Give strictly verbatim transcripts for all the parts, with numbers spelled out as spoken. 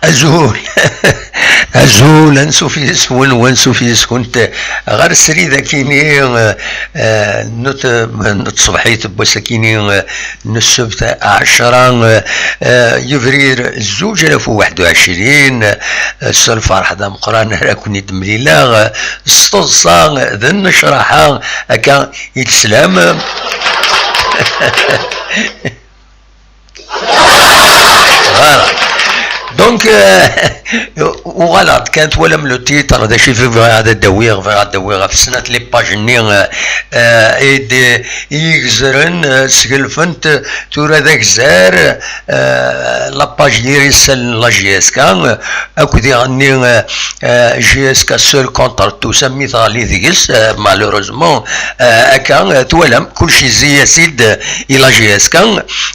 Azul. Azul, ansuf yis-wen, wansuf yis-kunt ɣer srid akini, eh, eh, n ut-, n tṣebḥit n wass akini, eh, n ssebt ɛecra, eh, eh, yebrir zuǧ alaf u waḥed u ɛecrin, eh, s lferḥ d ameqqran ara ken-id-mlileɣ, eh, s teḍsa d nnecraḥa, akka i teslam. Voilà. Donc, euh, uɣaleɣ-d kan, twalam le titre, d acu i bɣiɣ ad d-awiɣ? Bɣiɣ ad d-awiɣ ɣef snat les pages-nni, euh, euh, i d-, i igezren, euh, sgelfent tura d agzar, euh, la page yir isallen n la J S K, euh, akked iɣenni, euh, euh, J S K seul contre tous, am mi teɣli deg-s, euh, malheureusement, euh, akka, euh, twalam, kulci yezzi-as-id, euh, i la J S K.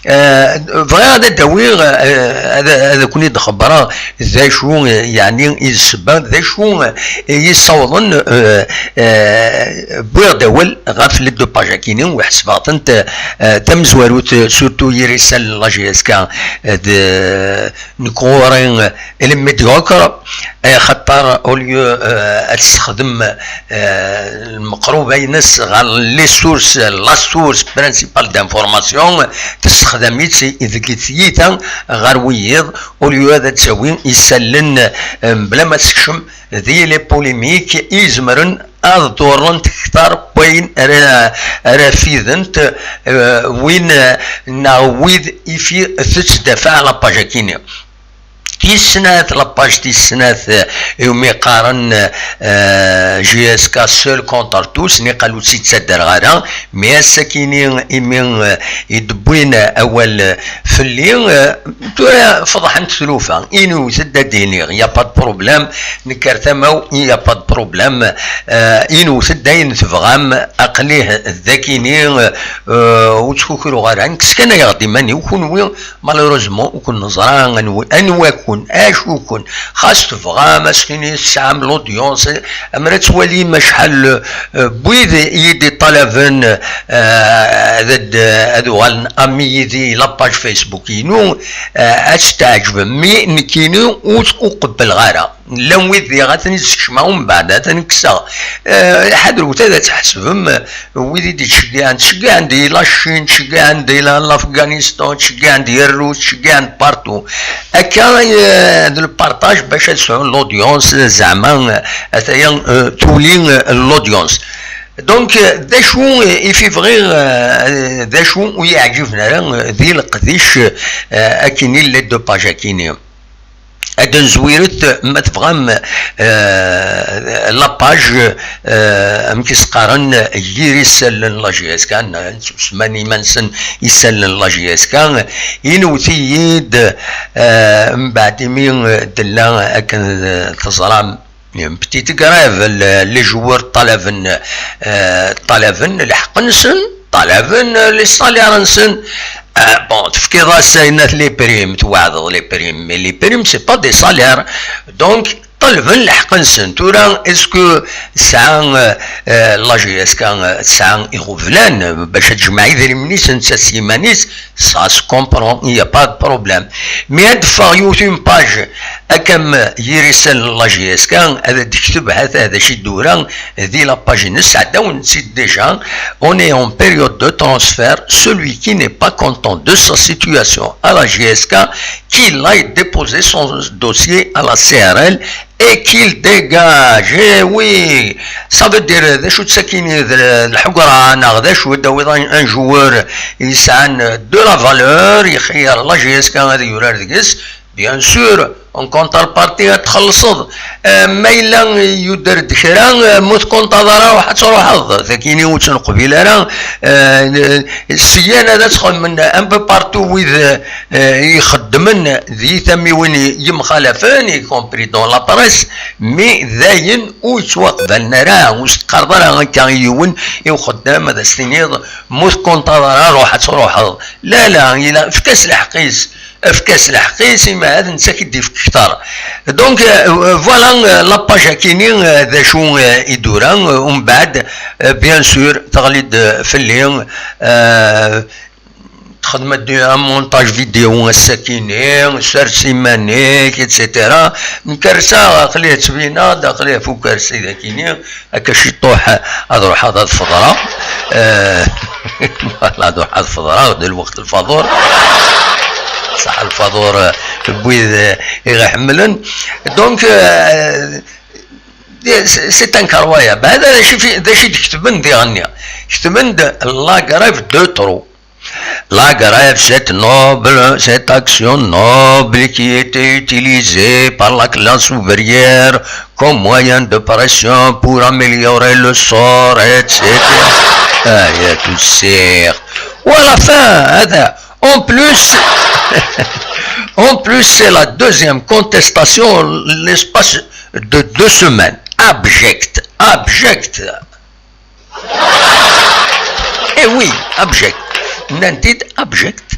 Euh, bɣiɣ ad d-awiɣ, euh, ad, ad ken-id-xebbreɣ d acu, euh, yeɛni i d ssebba, d acu, euh, i yessawḍen, euh, euh, wwiɣ-d awal ɣef les deux pages-akini, u ḥesbeɣ-tent, euh, tamezwarut, euh, surtout yir isallen n la J S K, euh, d, nekk ɣur-i, eh, les médiocres, eh, xaṭer au lieu, eh, ad tessexdem, eh, lmeqruba-ines ɣer les sources, la source principale d'information, tessexdam-itt deg tyita ɣer wiyiḍ, au lieu ad d-tawi isallen, eh, mebla ma tekcem di les polémiques i izemren ad ḍurrent kter n wayen ara, ara fident, eh, win, eh, neɣ wid ifi tettdafaɛ la page-akini. Tis snat, la page tis snat, eh, iwumi qqaren, eh, J S K seul contre tous, niqal ur tt-id-ttaddreɣ ara, mi ass-akini imi, eh, i d-wwin awal, eh, fell-i, eh, tura feḍḥent tlufa, inewt-d ad d-iniɣ, y a pas de problème, nekk ar tama-w, y a pas de problème, eh, inewt-d ayen tebɣam, aql-i d akini, eh, ur ttkukruɣ ara, nekk sskanayeɣ-d iman-iw, kunwi, malheureusement, ur ken-neẓra anwi, anwa-ken, acu-ken, xas tebɣam ad s-tini tesɛam l'audience, amer ad twalim acḥal, eh, n wid i yi-d-iṭalaben, eh, ad, ad uɣalen ami yid-i la page Facebook-inu, eh, ad s-teɛǧbem. Mi nekkini ur, ur qebbleɣ ara. Llan wid diɣ ad ten-id-skecmeɣ umbeɛd ad ten-kkseɣ. Eh, ḥadret ad tḥesbem, eh, wid i d-ittceggiɛen, ttceggiɛen di la Chine, ttceggiɛen di la, l'Afghanistan, ttceggiɛen di Rrus, ttceggiɛen partout. Akka, eh, d lpartaj bac ad sɛun l'audience, zeɛma, eh, ataya, eh, tuli, eh, l'audience. Donc, euh, d acu, euh, i fi bɣiɣ, euh, d acu ur yi-ɛǧiben ara, euh, di leqdic, euh, akini, les deux pages akini. Ad nezwiret, ma tebɣam, euh, la page, euh, amek i s-qqaren, yir isallen n la J S K, n-, ttsemman iman-nsen isallen n la J S K, inewt-iyi-d, euh, mbeɛd imi, euh, d-tella akken, euh, teẓram, une petite grève, le-, les joueurs ṭalaben, euh, ṭalaben lḥeqq-nsen, ṭalaben, euh, les salaires-nsen. Euh, bon, tefkiḍ-as ayen at les primes, tweɛdeḍ les primes, mais les primes, c'est pas des salaires. Donc, Ṭelben lḥeqq-nsen. Tura, est-ce que tesɛa, euh, la J S K, euh, tesɛa iɣeblan, euh, bac ad tejmeɛ idrimen-is netta s yiman-is? Ça se comprend, il n'y a pas de problème. Mais ad d-teffeɣ yiwet une page, akka am yir isallen n la J S K, ad d-tekteb hata d acu i d-tura di la page-ines, sɛeddawen-tt-id déjà: on est en période de transfert, celui qui n'est pas content de sa situation à la J S K, qu'il aille déposer son dossier à la C R L et qu'il dégage. Eh oui, ça veut dire, d acu-tt sakkin, d lḥegra neɣ d acu, d awiḍ un, un joueur yesɛan de la valeur, ixeyyar la J S K ad yurar deg-s, bien sûr, en contrepartie ad txellṣeḍ. Eh, ma yella yudder-d kra, eh, mu tkunṭaḍ ara, ruḥ ad truḥeḍ. Sakkin ur tt-neqbil ara. Eh, syan ad txedmen un peu partout wid, eh, ixeddmen di tamiwin yemxalafen, y compris dans la presse, mais dayen ur yettwaqbalen ara, ur s-teqqareḍ ara akka i yiwen i uxeddam ad as-tiniḍ mu tkunṭaḍ ara, ruḥ ad truḥeḍ. La, la, yella, efk-as lḥeqq-is. Efk-as lḥeqq-is, imi ad netta k-id-ifk kter. Donc, euh, voilà, euh, la page akini, euh, d acu, euh, i d-tura, euh, umbeɛd, euh, bien sûr, teɣli-d, euh, fell-i, euh, txedm-d un montage vidéo ass-akini, sers iman-ik, et cetera. Nkersa, aql-i ttbineɣ-d, aql-i ɣef ukersi d akini, akka ciṭuḥ ad ruḥeɣ ad feḍreɣ. Euh, voilà, ad ruḥeɣ ad feḍreɣ, d lweqt lfaḍur. Ṣaḥ lfaḍur, euh, n wid, euh, i ɣ-iḥemmlen. Donc, euh, c'est, c'est incroyable. Hada d acu fi-, d acu i d-ketben diɣenni. Ketben-d la grève de trop. La grève, cette noble, cette action noble qui était utilisée par la classe ouvrière comme moyen de pression pour améliorer le sort, et cetera. Ah, il y a tout ça. Ou à la fin, attends, en plus, en plus, c'est la deuxième contestation l'espace de deux semaines. Abject, abject. Eh oui, abject. Nnan-t-id abject.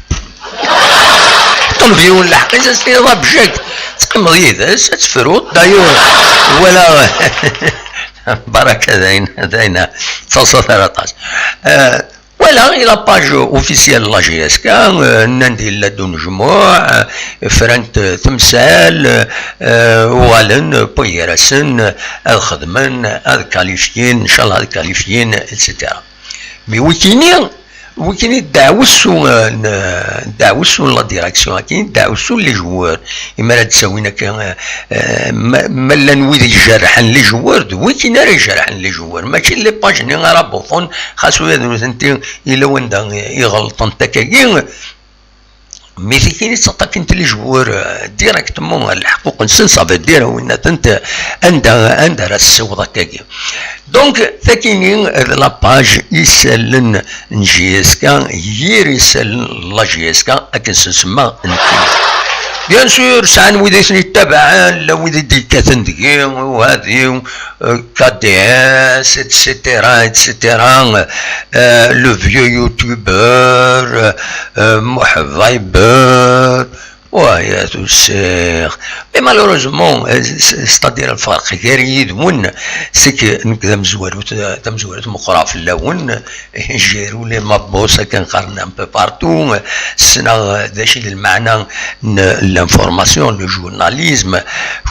Ṭleb yiwen lḥeqq-is, ad s-tiniḍ abject. Teqqimeḍ yid-s, ad tefruḍ. D'ailleurs, voilà. Baraka dayen, dayen. Ttaṣat ara aṭas. Euh, voilà, la page officielle n la J S K, euh, nnan-d yella-d unejmuɛ, euh, frant, euh, temsal, euh, uɣalen, euh, wwin gar-asen, euh, ad xedmen, ad kalifyin, ncallah ad kalifyin, et cetera. Mais wikini, wikini d ddeɛwessu, euh, n, ddeɛwessu n la direction, akini d ddeɛwessu n les joueurs. Imi ara d-ttawin akka, euh, euh, ma, ma llan wid ijerrḥen les joueurs, d wikini ara ijerrḥen les joueurs. Mačči d les pages-nni ara buṭun, xas ula d nutenti yella wanda i ɣelṭent akkagi. Mais tikini ttaṭṭaken-t les joueurs, euh, directement, lḥequq-nsen, ça veut dire, win-atent, euh, anda, anda ara tessiweḍ akkagi. Donc, takini d la page isallen n J S K, yir isallen n la J S K, akken s-nsemma nekkini. Bien sûr, sɛan wid i ten-ittabaɛen, llan wid i d-yekkaten deg-i, u hadi, euh, K D S, et cetera, et cetera, euh, le vieux youtubeur, euh, euh, Muḥ Viber, ouais, il y a tout ça. Mais malheureusement, euh, c'est-, c'est-à-dire, lferq gar yid-wen, c'est que nekk d amezwaru, d amezwaru meqqreɣ fell-awen, j'ai roulé ma bosse akken qqaren un peu partout, ssneɣ d acu i d lmeɛna n l'information, le journalisme.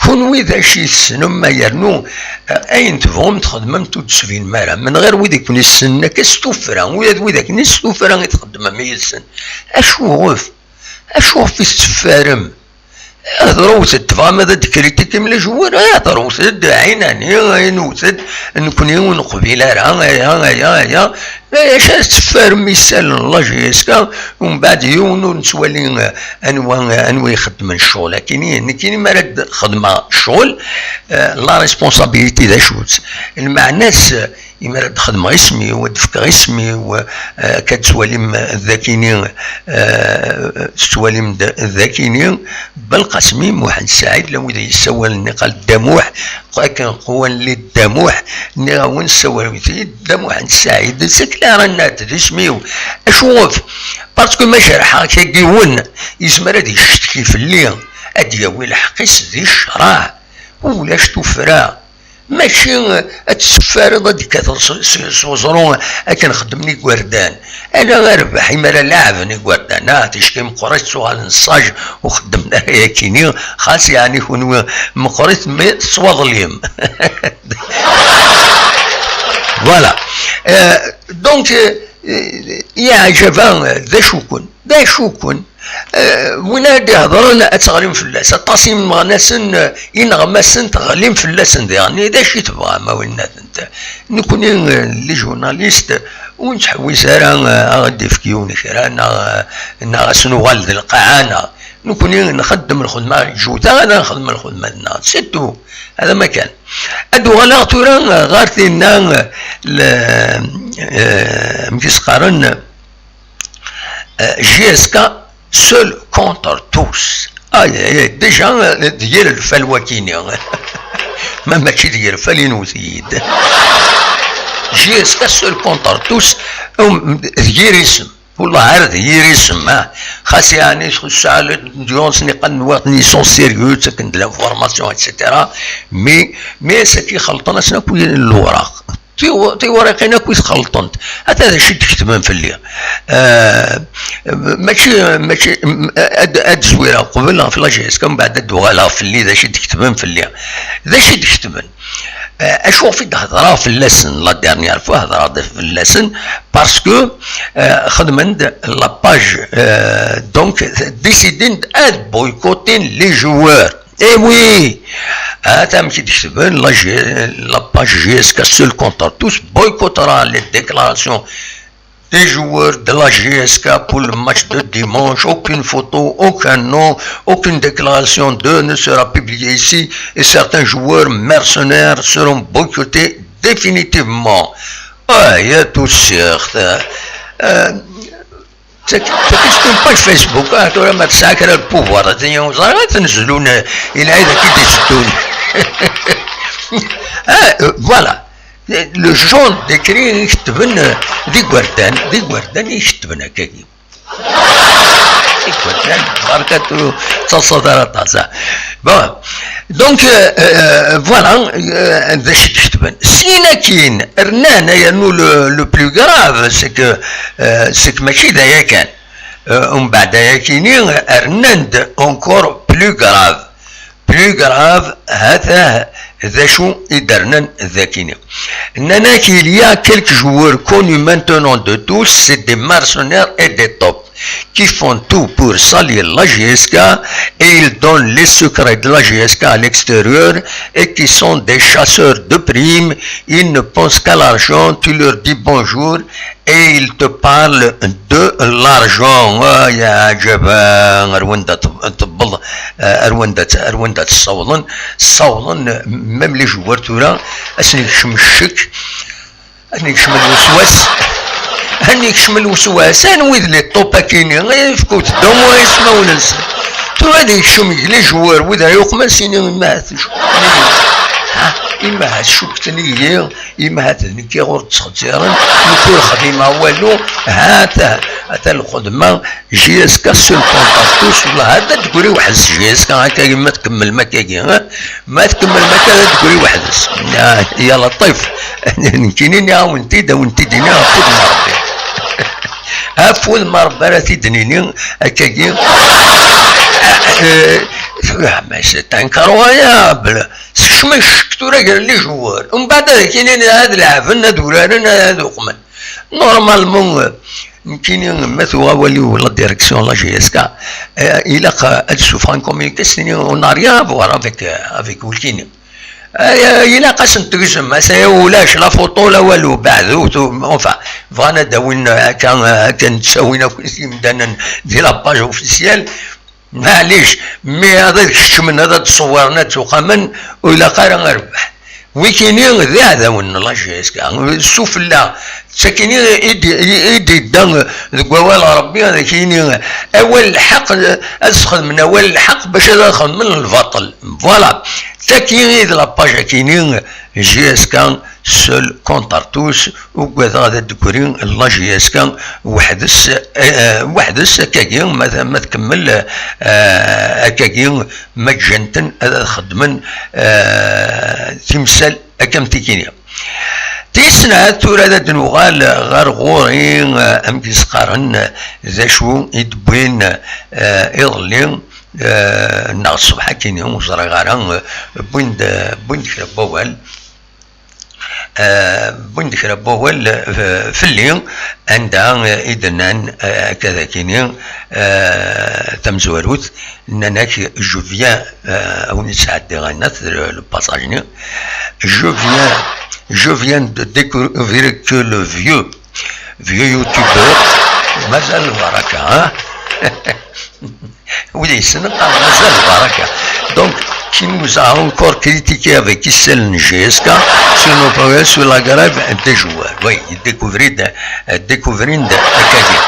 Kunwi d acu i tessnem, ma yernu, eh, ayen tebɣum txedmem ur d-tessbinem ara. Menɣir wid i ken-issnen akka s tuffra, ula d wid akken s tuffra i txeddmem yid-sen. Acuɣef? Acuɣef i tetteffarem? Hḍṛet-d, tebɣam ad d-kritikim les joueurs, hḍṛet-d, ɛinani, ayen wwtet, nekkni ur neqbil ara, aya, aya, aya. Acu ara teffarem isallen n la J S K, umbeɛd yiwen ur nettwali, eh, anwa, anwa ixeddmen ccɣel akini? Nekkini mi ara d-xedmeɣ ccɣel, eh, la responsabilité d acu-tt? Lmeɛna-s, imi ara d-xedmeɣ isem-iw, ad d-fkeɣ isem-iw, eh, akka d-tettwalim d akini, eh, tettwalim d, d akini, Belqasem i Muḥend Saɛid, la wid yessawalen, iqal Dda Muḥ, akken qwan li Dda Muḥ, nniɣ-awen ssawalem-iyi-d Dda Muḥend Saɛid, d sekla ara nnat d isem-iw. Acuɣef? Parce que ma jerḥeɣ akka yiwen, yezmer ad yeccetki fell-i, ad d-yawi lḥeqq-is di ccreɛ. ulac tuffra. Mačči, eh, ad tesseffareḍ ad d-kkateḍ s, s, s uẓru akken xeddmen igerdan. Ala rrbeḥ imi ara laɛben igerdan, ah, ticki meqqrit ttuɣalen ṣṣaj ur xeddmen ara yakini, xas yeɛni kunwi meqqrit mi tettwaḍlim. Voilà. Euh, donc, euh, yeɛjeb-aɣ d acu-ken. D acu-ken? Eh, win ara d-ihedren ad teɣlim fell-as. Aṭas imeɣnasen, eh, ineɣmasen teɣlim fell-asen diɣen. D acu i tebɣam a winnatent? Nekni, eh, les journalistes, ur nettḥewwis ara, eh, ad aɣ-d-ifk yiwen kra, neɣ, eh, neɣ ad s-nuɣal d lqaɛa, neɣ. Nekni nxeddem lxedma, ǧuda ara nxeddem lxedma-nneɣ. C'est tout. Hada ma kan. Ad uɣaleɣ tura, eh, ɣer tinna, eh, le, eh, amek i s-qqaren, Euh, J S K seul contre tous. Aïe, aïe, aïe, déjà, euh, d yir lfal wakini. Ma mačči d yir lfal, inwet-iyi-d. J S K seul contre tous, um, d yir isem. Wallah, ar d yir isem, ah. Xas yeɛni, txus l'audience, niqal n waɣ-, ils sont sérieux, ttaken de l'information, et cetera. Mais, mais, c'est qui xelṭen, asen akk lewraq. Tiw-, tiwriqin akk i txelṭent. Ata d acu i d-ketben fell-i. Eh, mačči, mačči, m-, ad, ad zwireɣ qbel ɣef la J S K, mbeɛd ad d-uɣaleɣ fell-i d acu i d-ketben fell-i. D acu i d-ketben? Eh, acu ɣef i d-hedreɣ fell-asen, la dernière fois hedreɣ-d fell-asen, parce que, eh, xedmen-d la page, eh, donc, décident-d ad boycotten les joueurs. Eh oui! Ata amek i d-ketben, la G-, la page J S K seul contre tous boycottera les déclarations des joueurs de la J S K pour le match de dimanche. Aucune photo, aucun nom, aucune déclaration d'eux ne sera publiée ici et certains joueurs mercenaires seront boycottés définitivement. Ah, ya tussiɣt. Euh, Tek-, tekkiz une page Facebook, ah, tura ma tesɛa kra n pouvoir, ad iyi-ẓer, ad t-nezlun, eh, i lɛid-agi d-iteddun. Ah, euh, voilà. Le genre d'écrit i ketben, eh, d igerdan, d igerdan i ketben akkagi. D igerdan, barka ur tettaḍsaḍ ara aṭas, ah. Bon, donc, euh, euh, voilà, euh, d acu i d-ketben. Syin akkin, rnan, yernu le, le plus grave, c'est que, euh, c'est que mačči d aya kan. Euh, umbeɛd ayakini, rnan-d encore plus grave. Plus grave, hata d acu i d-rnan dakini. Nnan-ak, il y a quelques joueurs connus maintenant de tous, c'est des mercenaires et des taupes qui font tout pour salir la J S K et ils donnent les secrets de la J S K à l'extérieur et qui sont des chasseurs de primes. Ils ne pensent qu'à l'argent, tu leur dis bonjour et ils te parlent de l'argent. Ah, yeɛǧeb, ah, ar wanda t-, tewweḍ, ah, ar wanda t-, ar wanda t-ssawḍen. Ssawḍen, même les joueurs tura, ad sen-yekcem ccek, ad sen-yekcem lweswas, ad sen-yekcem lweswas. Anwi d les taupes-akini? Ifkut-d au moins ismawen-nsen. Tura ad yekcem deg les joueurs, wid ara yuqmen sini, imahat, ha, imahat cukten-iyi, imahat d nekk i ɣur ttxezzaren, nekk ur xdimeɣ walu, ha-t-a, ha-t-a lxedma, J S K seul contre tous, wallah, ha-t-a degri weḥd-s J S K, akka ma tkemmel ma akkagi, ha? Ma tkemmel ma akka, ha-t-a degri weḥd-s. Ah, ya Laṭif, nekkini nniɣ-awen-t-id, awen-t-id-iniɣ ɣef wudem n Ṛebbi. Ɣef wudem n Ṛebbi ara t-id-nini, akkagi. Eh, mais c'est incroyable. Sekcem ccek tura gar les joueurs. Umbeɛd ad ak-inin ad leɛben, ad uraren, ad uqmen. Normalement, euh, nekkini, ma tuɣ awal-iw la direction la J S K, euh, ilaq, euh, ad d-ssufɣen communiqué, s-tini, on n'a rien à voir avec, euh, avec wulkini. Euh, ilaq ad sen-tegzem, asa ulac la photo, la walu, beɛdu, tu-, enfin, bɣan ad d-awin, euh, akka, euh, akken ttawin akk imdanen di la page officielle. Maɛlic, mi ad, ad kecmen, ad, ad d-ṣewwren, ad ttuqamen, ur ilaq ara rrbeḥ. Wikini d iɛdawen n la J S K. Sufella, Sakini i d-, i d-, i d-yedda deg wawal n Ṛebbi, ad ak-yini awal n lḥeqq, ad sxedmen awal n lḥeqq bac ad xedmen lbaṭel. Voilà. Tagi i d la page akini, J S K seul contre tous, ugadeɣ ad d-tegri la J S K weḥd-s, eh, weḥd-s akkagi, ma, ma tkemmel, eh, akkagi, ma ǧǧan-ten ad, ad xedmen, eh, timsal akka am tikini. Tis snat, tura ad d-nuɣal ɣer ɣur-i, eh, amek i s-qqaren, eh, d acu i d-wwin, eh, iḍelli, eh, neɣ ṣṣbeḥ akkin, ur ẓriɣ ara, eh, wwin-d, wwin-d kra n wawal, eh, wwin-d kra n wawal, eh, fell-i, anda, eh, i d-nnan, eh, akka d akini, eh, tamezwarut, nnan-ak, je viens, eh, a win i d-sɛeddiɣ, nnan-t, le, le passage-nni, je viens, je viens de découvrir que le vieux, vieux youtubeur, mazal lbaraka, hein? Wid yessnen qqaren mazal lbaraka. Donc, qui nous a encore critiqué avec Issel N G S K sur nos progrès sur la grève des joueurs. Oui, il découvrit de, découvrit de, akkagi.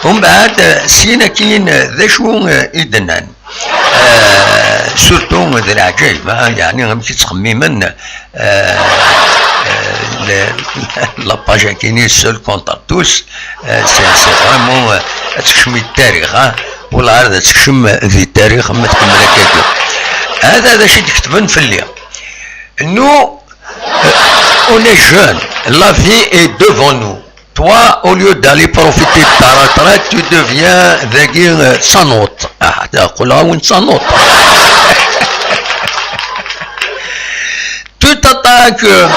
Umbeɛd, syin akkin, d acu, eh, i d-nnan? Eh, surtout d leɛǧayeb, ha, yeɛni amek i ttxemmimen, eh, eh, le, la page akini seul contre tous, eh, c'est, c'est vraiment, eh, ad tekcem i tarix, ha, wala ad tekcem di tarix ma tkemmel akkagi. Hada d acu i d-ketben fell-i. Nous, euh, on est jeune, la vie est devant nous. Toi, au lieu d'aller profiter de ta retraite, tu deviens dagi, euh, d tanut. Ah, d aqul-a win d tanut. Tu t'attaques, euh,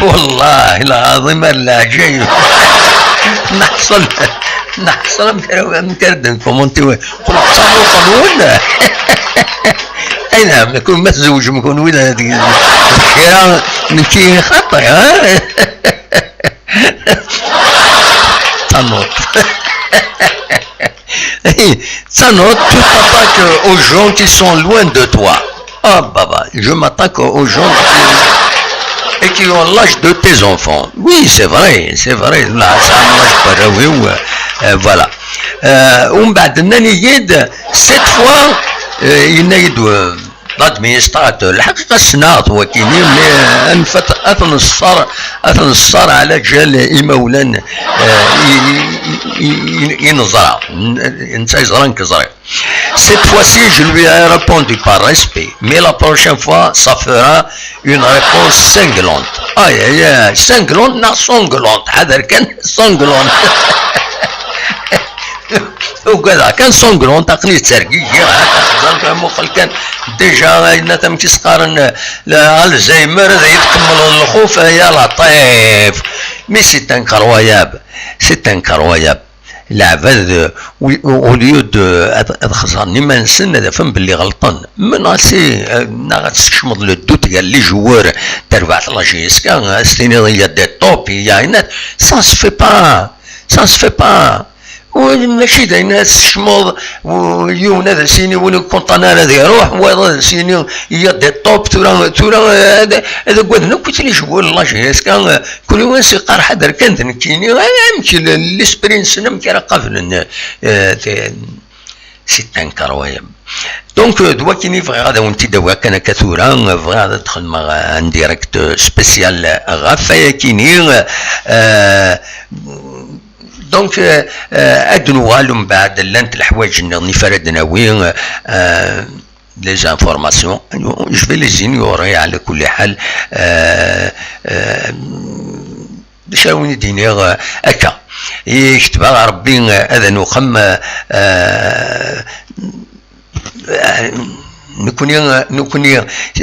والله العظيم العجيب. نحصل، نحصل. Amek ara d-nkumunti, qel d tanut-nwen. Ay nɛam, nekk ma tzewǧem kunwi d, d, d kra, nekki xaṭi, ha? Tanut. Tanut, tu t'attaques aux gens qui sont loin de toi. Ah, baba, je m'attaque aux gens qui, et qui ont l'âge de tes enfants. Oui, c'est vrai, c'est vrai. Là, ça, moi, je peux, oui, ouais. Euh, voilà. Euh, umbeɛd nnan-iyi-d, cette fois, euh, yenna-yi-d, euh, l'administrateur, lḥaqiqa ssneɣ-t wakini, mais, euh, anef ad, ad t-nṣer, ad t-nṣer ɛla ǧal imawlan, euh, i, i, i, i, i neẓra, n-, netta yeẓra nekk ẓriɣ. Cette fois-ci, je lui ai répondu par respect, mais la prochaine fois, ça fera une réponse cinglante. Aïe, aïe, aïe, cinglante, neɣ sanglante, ḥader kan, sanglante. Ugadeɣ kan sanglante, aql-i ttergigiɣ, ha, teẓram kan, muqel kan, déjà, ayen amek i s-qqaren, la, Alzheimer, ad yi-tkemmleḍ lxuf, ya laṭif. Mais c'est incroyable, c'est incroyable. Leɛbad, euh, au, au lieu de, ad, ad xeẓren iman-nsen, ad afen belli ɣelṭen. Menacé, euh, neɣ ad teskecmeḍ le doute gar les joueurs, terbaɛt la J S K, ad s-tiniḍ il y a des tops, il y a une, ça se fait pas, ça se fait pas. Ur, mačči d ayen ad teskecmeḍ, u-, yiwen ad as-yini win ur kontan ara ad iruḥ, wayeḍ ad as-yini il y a des tops, tura, tura, euh, ad, ad agaden akk les joueurs la J S K, euh, Kul yiwen s-iqqar ḥader kan d nekkini, amek l-, l'esprit-nsen amek ara qablen, eh, te-, c'est incroyable. Donc, euh, d wakken i bɣiɣ ad awen-t-id-awiɣ kan akka tura, bɣiɣ ad d-xedmeɣ, euh, un direct, euh, spécial, euh, ɣef wayakini, euh, donc, euh, euh, ad nuɣal umbeɛd llant leḥwayeǧ nniḍen i ara d-nawi, euh, les informations, je vais les ignorer, ɛla kulli ḥal, euh, euh, d acu ara wen-id-iniɣ, euh, akka. I ketbeɣ Rebbi, euh, ad nuxem, euh, euh, nekni, nekni,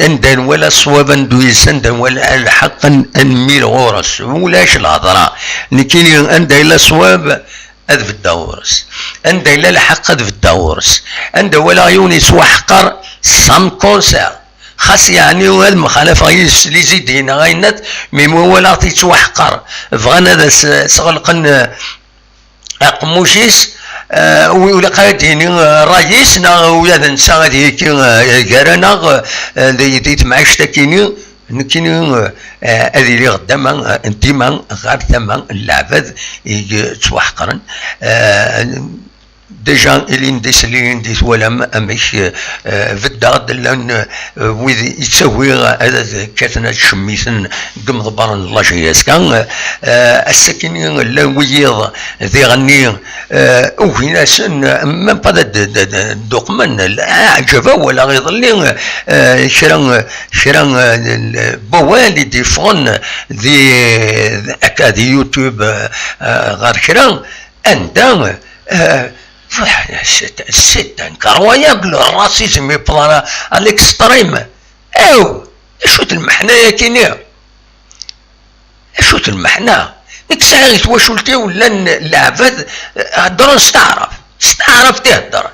anda nwala ṣṣwab ad neddu yis, anda nwala lḥeqq ad n-, ad nmil ɣur-s. Ulac lhedra. Nekkini anda yella ṣṣwab, ad beddeɣ ɣur-s. Anda yella lḥeqq, ad beddeɣ ɣur-s. Anda walaɣ yiwen yettwaḥqer, ça me concerne. Xas yeɛni ad mxalafeɣ yis les idées neɣ ayennat, mi ma walaɣ-t yettwaḥqer, bɣan ad as-sɣelqen, eh, aqemmuc-is, eh, u-, ur ilaq ara ad d-yini, eh, ṛṛay-is, neɣ ula d netta ad yekki, eh, gar-aneɣ, eh, di, di temɛict-akini. Nekkini, eh, ad iliɣ dama, eh, dima ɣer tama n leɛbad i yettwaḥeqren. Eh, déjà, ilin d islin di twalam amek, eh, beddeɣ-d llan, eh, wid yettawi ad kkaten ad cemmiten deg imḍebbren n la J S K. Eh, ass-akini llan wiyiḍ diɣenni, eh, ugin-asen, même pas d, d, d, d-uqmen, aɛǧeb awal iḍelli, eh, kra, kra, eh, n wawal i d-yeffɣen di, akka di YouTube, eh, ɣer kra, anda, eh, c'est, c'est incroyable, le racisme yewweḍ à, à l'extrême. Aw, acu-t lmeḥna-yakini? Acu-t lmeḥna? Nekk sɛiɣ i twacult-iw llan leɛbad, eh, heddren s taɛrabt. S taɛrabt i heddren.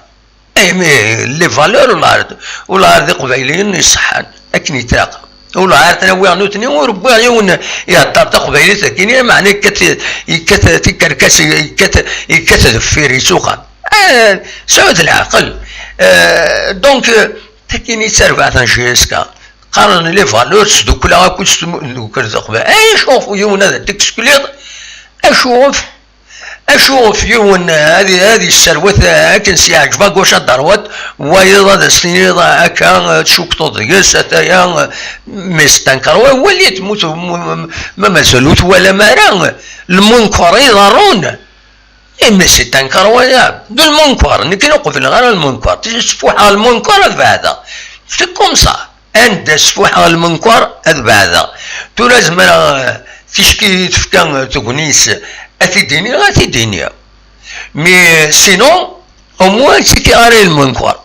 Ay, mais les valeurs, ula, ula d iqbayliyen iṣeḥḥan, akken i tlaq. Ula ar ten-awiɣ nutni, ur wwiɣ yiwen ihedder taqbaylit akkin, meɛna yekkat, yekkat tikerkas, yekkat, yekkat deffir-i s uxxam. Ah, sɛut leɛqel. Ah, donc, ah, takini d tarbaɛt n J S K. Qqaren les valeurs, sdukleɣ akk s tmu-, tdukkel taqbaylit. Ay, acuɣef yiwen ad t-excluɣ? Acuɣef? Acu ɣef yiwen ad, ad yesserwet akken s-yeɛǧeb à gauche à droite, wayeḍ ad as-tiniḍ akka, tcukteḍ deg-s, ataya, mais c'est incroyable, walit, mu-, mu-, ma mazal ur twalam ara lmunker iḍerrun. Eh, mais c'est incroyable. D lmunker, nekk ur qebleɣ ara lmunker. Sfuḥeɣ lmunker, ad beɛdeɣ. C'est comme ça. Anda sfuḥeɣ lmunker, ad beɛdeɣ. Tura zemreɣ, eh, ticki tefka, eh, tegnit, ad t-id-iniɣ, ad t-id-iniɣ. Mais sinon, au moins, ur ttikiɣ ara i lmunker.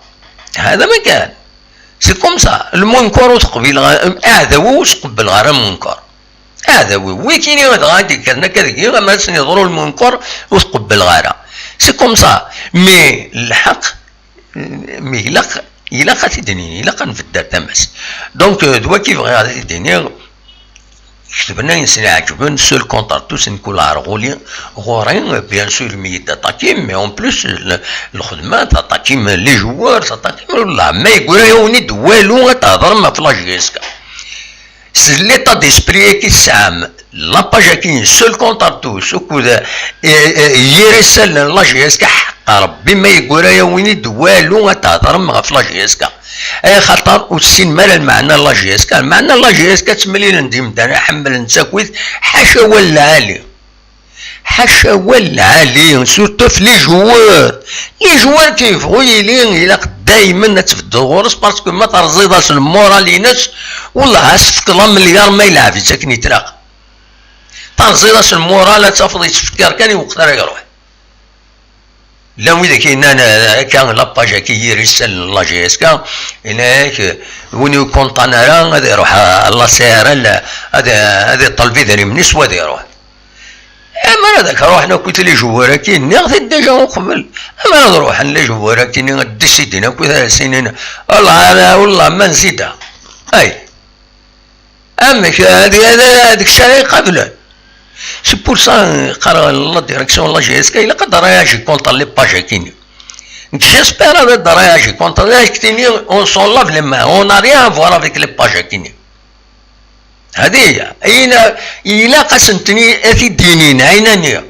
هذا ما كان. C'est comme ça. Lmunker ur t-qbileɣ ara, aɛdaw-iw ur s-qebbleɣ ara lmunker. Aɛdaw-iw. Wikini dɣa ad d-ikkren akka deg-i, ama ad sen-yeḍru lmunker, ur t-qebbleɣ ara. C'est comme ça. Mais lḥeqq, mais ilaq, ilaq ad t-id-nini, ilaq ad nbedder tama-s. Donc, euh, d waki bɣiɣ ad t-id-iniɣ, ketben ayen sen-iɛeǧben, seul contre tous, nekk ur lɛar ɣuli, ɣur-i, bien sûr, mi yi-d-attaquim, mais en plus, le, lxedma, tattaquim les joueurs, tattaquim, wallah, ma yeggura yiwen-id walu, ad thedrem ɣef la J S K. S l'état d'esprit-agi tesɛam, la page-agi, seul contre tous, ukud, eh, eh, yir isallen n la J S K, ḥeqqa Rebbi ma yeggura yiwen-id walu ad thedrem ɣef la J S K. Ay xaṭer ur tessinem ara lmeɛna n la J S K. Lmeɛna n la J S K ttemlilen-d imdanen, ḥemmlen-tt akkit, ḥaca wal lɛali. Ḥaca wal lɛali, surtout ɣef les joueurs. Les joueurs kif yebɣu yili, ilaq daymen ad tbeddeḍ ɣur-s, parce que ma terẓiḍ-as lmural-ines, wellah ad s-tefkeḍ amelyaṛ ma yelɛeb-itt akken i tlaq. Terẓiḍ-as lmural, ad tafeḍ yettfekkar kan i weqt ara iruḥ. Llan widak yennan, eh, akka, la page-agi yir isallen n la J S K, yenna-yak, eh, win ur yukkunṭan ara, ad iruḥ, eh, la C R L, ad, ad iṭṭaleb idrimen-is, u ad iruḥ. Amara d ak-ruḥen akkit les joueurs-agi, nniɣ-t-id déjà uqbel. Amara d-ruḥen les joueurs-agi-nni, ad d-isidin akkit, ad as-inin, wallah, ana, wallah, ma nzida. Ay. Amek, ad, ad, ad, deg ccariɛ iqablen. C'est pour ça, qqareɣ la direction n la J S K, ilaq ad réagir contre les pages-agi-nni. Nekk j'espère ad réagir contre, ad ak-tini, on s'en lave les mains, on n'a rien à voir avec les pages-agi-nni. هذه هي. إلا، إلا قسمتني أكيد دينين، عينانية.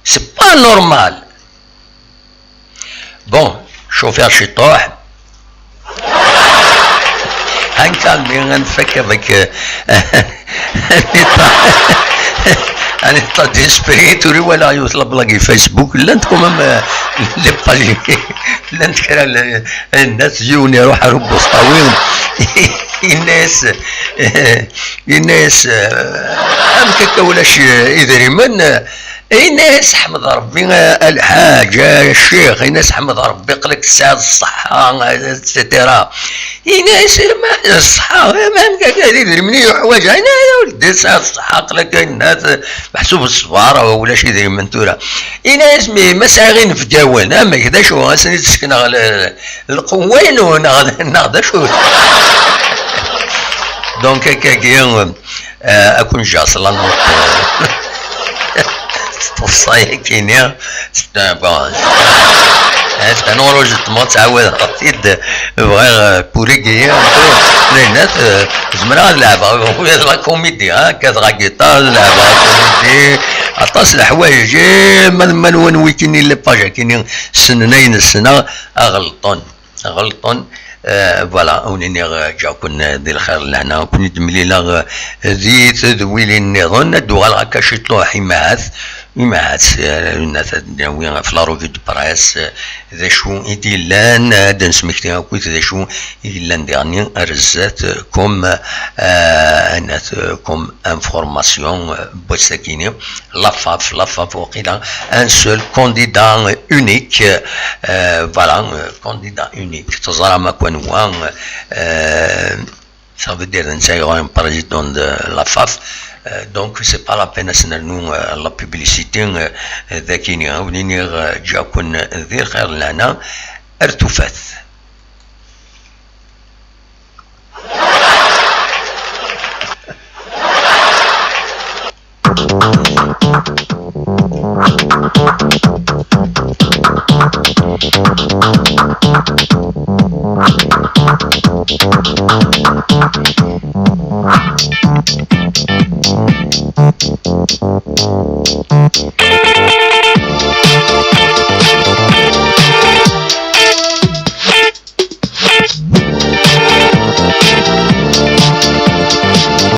C'est pas normal. Bon, chauffeur ciṭuḥ. هنكمل، هنفك avec, euh, un état, un état d'esprit. Tura walaɣ yiwet la blague Facebook, llant quand même, euh, les pages, llant kra n, n nnas, yiwen iruḥ ar ubusṭawi, yenna-yas, yenna-yas, euh, amek akka ulac, euh, idrimen? Yenna-yas ḥmed Rebbi, a, a lḥaǧ, a ccix, yenna-yas ḥmed Rebbi, aql-ak tesɛiḍ ṣṣeḥḥa, et cetera. Yenna-yas ma ṣṣeḥḥa, ma amek akka d idrimen i yuḥwaǧ? Yenna-yas a weldi tesɛiḍ ṣṣeḥḥa, aql-ak a yennat, meḥsub ṣṣber, ulac idrimen tura. Yenna-yas mi ma sɛiɣ inebgawen, amek d acu, ad sen-id-sekneɣ l-, lqewwa-inu neɣ, neɣ d acu? Donc akkagi, euh, ad ken-ǧǧeɣ s la note, euh, s teḍsa-yagi-nni, c'est un bon. Est-ce qu'un enregistrement ttɛawadeɣ-t-id? Bɣiɣ, euh, pour égay un peu les notes, euh, zemreɣ ad leɛbeɣ la comédie, hein, kkateɣ agiṭar, leɛbeɣ akumidi, aṭas leḥwayeǧ, eh, ma, ma nwan wikini les pages akini ssnen ayen ssneɣ, ɣelṭen, ɣelṭen. Euh, voilà, ur nniɣ, euh, ǧǧiɣ-ken, euh, di lxir d lehna, ur ken-id-mlileɣ, euh, di tedwilin nniḍen, ad d-uɣaleɣ akka ciṭuḥ, imahat, imahat, euh, ad d-nawi ɣef la revue de presse, euh, d acu i d-yellan, ad d-nesmekti akkit d acu i yellan diɣenni ar zdat, euh, comme, euh, anat, euh, comme information, euh, n wass-akini, la FAF, la FAF, waqila, un seul candidat unique, euh, voilà, euh, candidat unique, teẓram akk anwa, euh, ça veut dire, netta yuɣal président de la FAF, euh, donc c'est pas la peine ad s-nernu, euh, la publicité, euh, d akini, ad wen-iniɣ, euh, ǧǧiɣ-ken di lxir d lehna, ar tufat.